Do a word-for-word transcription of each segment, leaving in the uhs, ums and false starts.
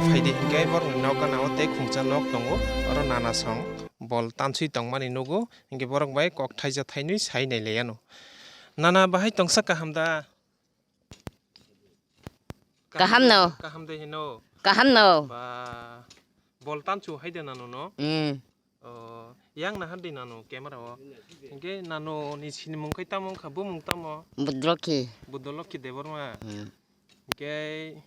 Phaidi hinkhe borokni nok gana o tei khungsa nok tongo, oro nana song bol tanswi tongmani nugo, hinkhe borok bai kok thaisa thainwi sai nai lai ano. Nana bahai tongsa kaham da? Kaham no. Kaham de hino. Kaham no. Ba, bol tansu hai de nanu no. Hmm. O, yang na hadi nanu camera o. Hinkhe nanu ni sinimung khai tamo wngkha, bumung tamo? Budolokhi. Budolokhi Debbarma. Hmm. Hinkhe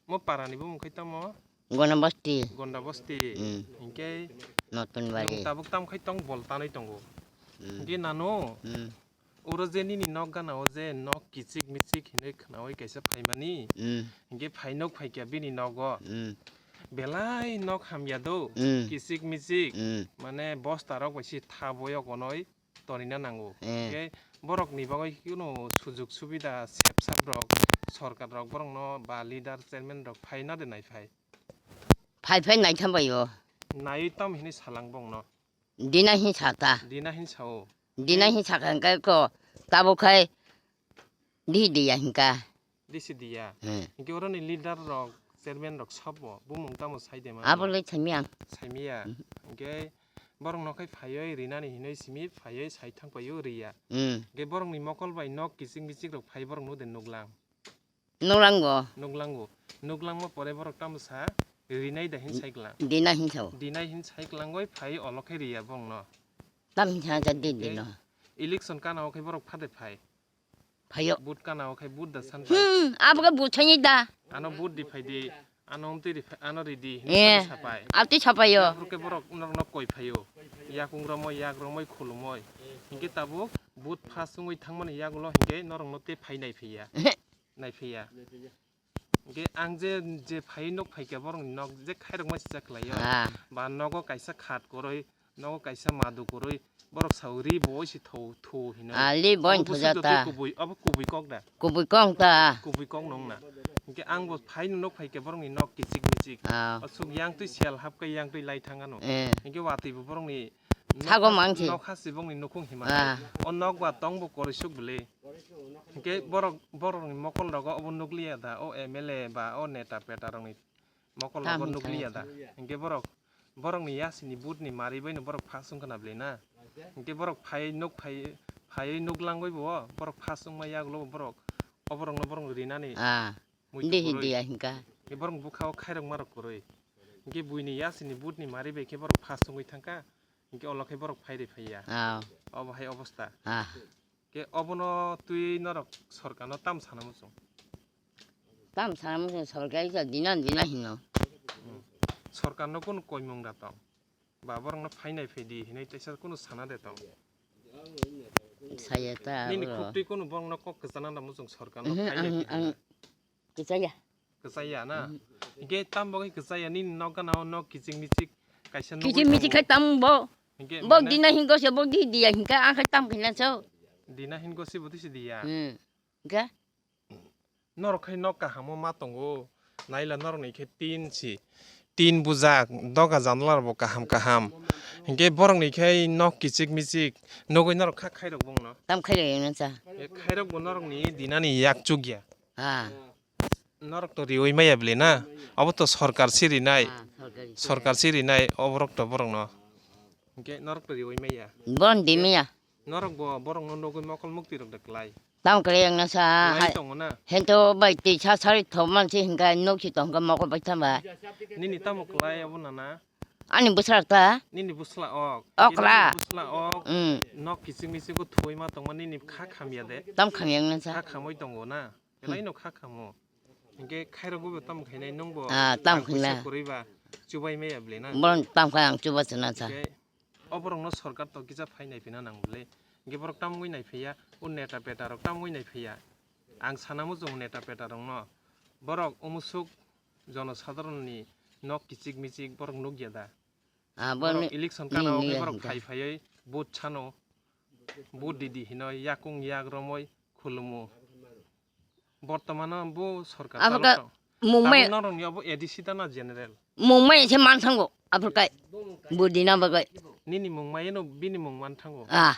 mo para ni bumung khai tamo? Gonda Bosti. Gonda Bosti. Hmm. Hinkhe Notun Bari. Nwng tabuk tam khai tong bol tanwi tongo. Hmm. Hinkhe nanu. Hmm. Oro je nini nok gana o je nok kichik michik hinwi khwnaui kaisa phaimani. Mm. Hinkhe phai nok phaikha bini nogo. Mm. Belai nok hamya do, Mm. kichik michik. Mm. Mane bosta rok bai se tha boyok onoi tonina nango. Eh. Hinkhe borok ni bagwi kunu sujuk subida sep sap rok, sorkar rok borok no ba leader chairman rok phaina de nai phai. Phai phai naitham bai o. Naiwi tam hinwi salang bong no. Dina hin sata. Dina hin sao. Dina hin saka hingke ko tabo khai di diya hingka. Disi diya. Hmm. Hingke oro ni leader rok, chairman rok sabo bumung tamo sai de ma. Abo le sami ang. Samiya. Mhm. Hingke borok no khai phaioi rinani hinoi simi phaioi sai thang paio riya. Hmm. Hingke borok ni mokol bai nok kiching michik rok phai borok no de nuklang. Nuklango. Nuklango. Nuklangma pore borok tamo sa rinai da hin Mm, saiklang. Dina hin sao. Dinai hin saiklangoi phai olo khe riya bongno. Tam hin sa ja di Hingke dino. Election kana o khe borok phade phai. Phaio. Vote kana o khe vote da san phai. Hmm, abo khe buthai da. Ano vote di phai di. Ano umtwi ri phai, ano ridi. Eh, hinwi sapai. Atwi sapaio. Borok khe borok norok nok koi phaio. Yakung romoi, yak romoi, khulumoi. Hingke tabuk vote phas wngwi thangmani yagulo hingke norok no te phai nai phiya. Naiphiya. Hingke ang je, je phai nok phaikha borokni nok je khairokma sijak khlaio. Ah. Ba nogo kaisa khat kwrwi, nogo kaisa madu kwrwi, borok sao ri bo se tho, tho hino. Ah, li bo Obo hino busi jata. Twi kubui, obo kubui kok da? Kubui kok ta. Kubui kok nong na. Hingke ang bo phai nok phaikha borokni nok kichik michik. Ah. Asuk yang twi sel hapkhe yang twi lai thang ano. Eh. Hingke watwi bo borokni Sago nok has-, mangsi. Nok hasi bongni nukhung hima. Ah. O nok ba tong bo kwrwi suk bwle. Hingke borok, borokni mokol rogo obo nukliya da, o M L A ba o neta peta rokni mokol rogo Tamo nukliya da. Tamo. Hingke borok, borokni yasini butni mari baino borok phas wngkha na bwle na? Hingke borok phai nuk phai, phaiwi nuk langwi bo, borok phas wngma yagulo borok, oborokno borok rinani Ah, muitu dehi kwrwi. Diya hingka. Hingke borok bwkha o khairokma rok kwrwi. Hingke buini yasini butni mari bai khe borok phas wngwi thangkha. Hingke olo khe borok phai rwi phaiya. Ah. Obo hai obosta. Ah. Ke obono twi norok sorkarno tam sana muchung? Tam sana muchung sorkar ja dina dina hino. Hmm. Sorkarno kunu koimung da tong? Ba borokno phainai phaidi hinwi teisa kunu sana de tong? Saya ta Nini abo. Khuktwi kunu borokno kok kwchana da muchung sorkarno Mhm, phainai ang, phaidi ang hinwi? Kwchaya. Kwchaya na? Mhm. Hingke tam bagwi kwchaya nini nok gana o nok kichik michik kaisa nugwi Kichik michik tongo. Khai tam bo. Hingke Bo mane dina hingo se bo di diya hingka ang khai tam khaina so. Dina hingo se bo disi diya. Hmm. Hingke? Norok khai nok kahamo ma tongo. Naila norok ni khe tin si. Tin bujak, doga janla rok bo kaham kaham. Hingke borok ni khai nok kichik michik. Nugwi norok kha khairok bongno. Tam khairok nang sa. E khairok bo norok ni dinani yak chukya. Ha. Norok to riwi maya bwle na? Obo to sorkar si rinai. Ah, sorkar si Sorkar si rinai, oborok to borok no. Hingke norok to riwi maya. Bon di maya. Norok bo borok no nugwi mokol mukti rok da klai. Tamo kwrwi wngna sa Klai hai. Tongo na. Hento bai twi sa sari thok man si hingka nok si tongkha mokol bai thamba. Nini tamo klai abo nana? Ani bwswk ta? Nini bwsla ok. Okra. Nini bwsla ok. Mm. Nok kiching miching ko thuwi ma tongma nini kha khamya de. Tam khamya wngna sa. Kha khamwi tongo na. Belai no kha khamo. Hingke khairok bo tam khainai nung bo Ah, tam ang puisa khaina. Kwrwi ba chubai maya bwle na. Bon tam khai ang chuba chana sa. Hingke oborok no sorkar to kisa phai nai phina nang bwle. Hingke borok tam wngwi nai phiya, o neta peta rok tam wngwi nai phiya. Ang sana muchung neta peta rok no. Borok umusuk jono sadharon ni nok kichik michik borok nukya da. Ah, Borok borok election ni kana o khe nukya borok hingka. Phai phaiwi vote sano. Vote didi hinoi yakung yak romoi khulumu. Bortomano bo sorkar Abo chalo ka tong. Mungmai Tabuk norok ni obo A D C da na general? Mungmai se man thango, abo kai. Budi na bagai. Nini mungmai no bini mung man thango. Ah.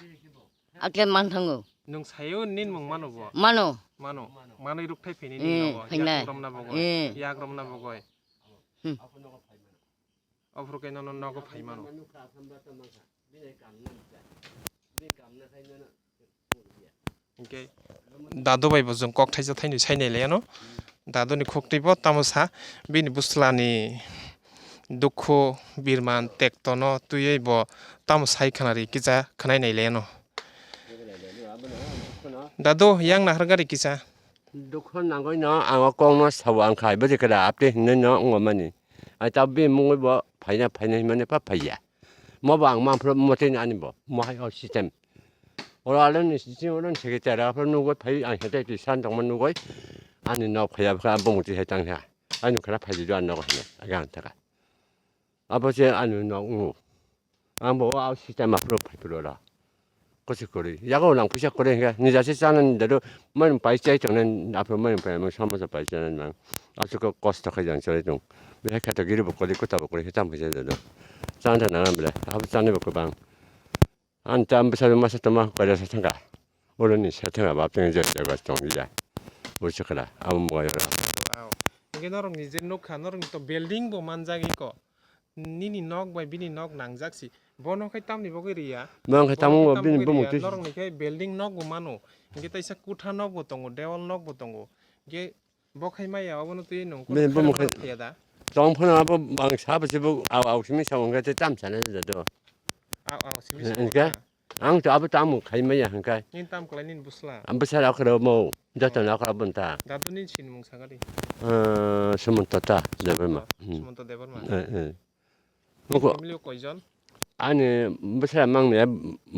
Ake man thango. Nung sayo nin mung mano bo? Mano. Mano. Manoi rukthai phini Eh, nin nogo. Phaina. Yak romna bogoi. Eh. Yak romna bogoi. Hmm. Ophuru khe nono nogo phai mano. Hinkhe dadu bai bo chwng kok thaisa thainwi sai nai lai ano. Daduni khuktwi bo tamo sa, bini bwslani dukhu birman tektono twiwi bo tamo sai khna ri kisa khwnai nai lai ano. Dadu, yang nahar gari kisa. Dukhu nangwi no ang o kok no sao ang khai bwswk khe da apte hinwi no wngo mani. Ai ta bini mungwi bo phaina phaina hinmani pha phaiya. Mo bo ang manphro mo tei ani bo mo hai o system. Oro aloni sisi oro ni secretary aphro nugwi phai ang hetai twi san tongma nugwi ani nok phaiya bwkha bumung twi hai tang kha. Ani khana phai di do ani nok hinwi aga ang thaka. Abo se ani nok wngo. Ang bo o system aphuru phai phuru oro. Kusi kwrwi. Yago nang puisa kwrwi hwnkhe nija se chanani dado mani pai chai tongnai aphuru mani pai mani samosa pai chanani mang. Aswk kosto khai jang chari tong. Bihai khato giri bo kwrwi kwta bo kwrwi hwtam puisa dado. Chanta nang bele. Abo chani bo kwbang. Ang tam bwsa masa tama kwrwi sa thangka. Oro ni sa thangka bap teng je jaga tong ya. Bo chakra. Abo mo oro. Aw. Hwnkhe norok ni je nukha norok ni to building bo manjagwi ko. Nini nok bai bini nok nangjak si. Bono khai tamni bagwi riya? Bono khai tamo bini bumung twi. Norok ni khai building nok bo mano. Hingke taisa kutha nok bo tongo, dewal nok bo tongo. Hingke bo khai maya obono twi nung. Bini bumung khai. Tong phano abo bang sa bwse bo au au simi sa wngkha tei tam sana da do. Au au simi sa wngkha. Ang to abo tamo khai maya hingkai. Nini tam kwlai nini bwsla? Ang bwsla okra mo, joto na okra bunta. Dadu nini sinimung sakali? Sumonto ta Debbarma. Sumonto Debbarma. Eh, eh. Family o koijon? Ani bwsla mangni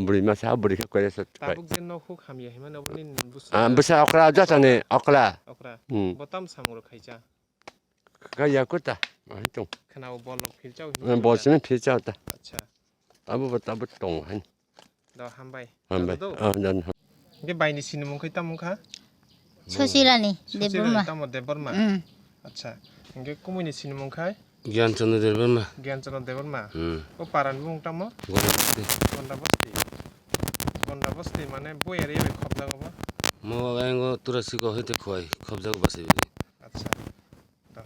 bwrwi masa bwrwi khe koira sa. Tabuk je nok huk hamya himani obo nini bwsla? Ah, bwsla okra joto ni okra. Okra. Hmm. Bo tam samung rok khaija? Kaya kuta, ah, hitung. Khana o bol rok philchao hinwi. Bol sini philchao ta. Acha. Abo bo tabuk tongo hain. Do hambai. Hambai. Do. Ah, dan ham. Hingke baini sinimung khai tamo wngkha? Sosilani Debbarma. Sosilani tamo Debbarma? Mm. Acha. Hingke kumui ni sinimung khai? Gyan Chandra Debbarma. Gyan Chandra Debbarma? Mm. O parani mung tamo? Gonda Basti. Gonda Basti. Gonda Basti mane bo area bai khobjago bo? Mo ayango Turasi ko hete khoi khobjago basi bini.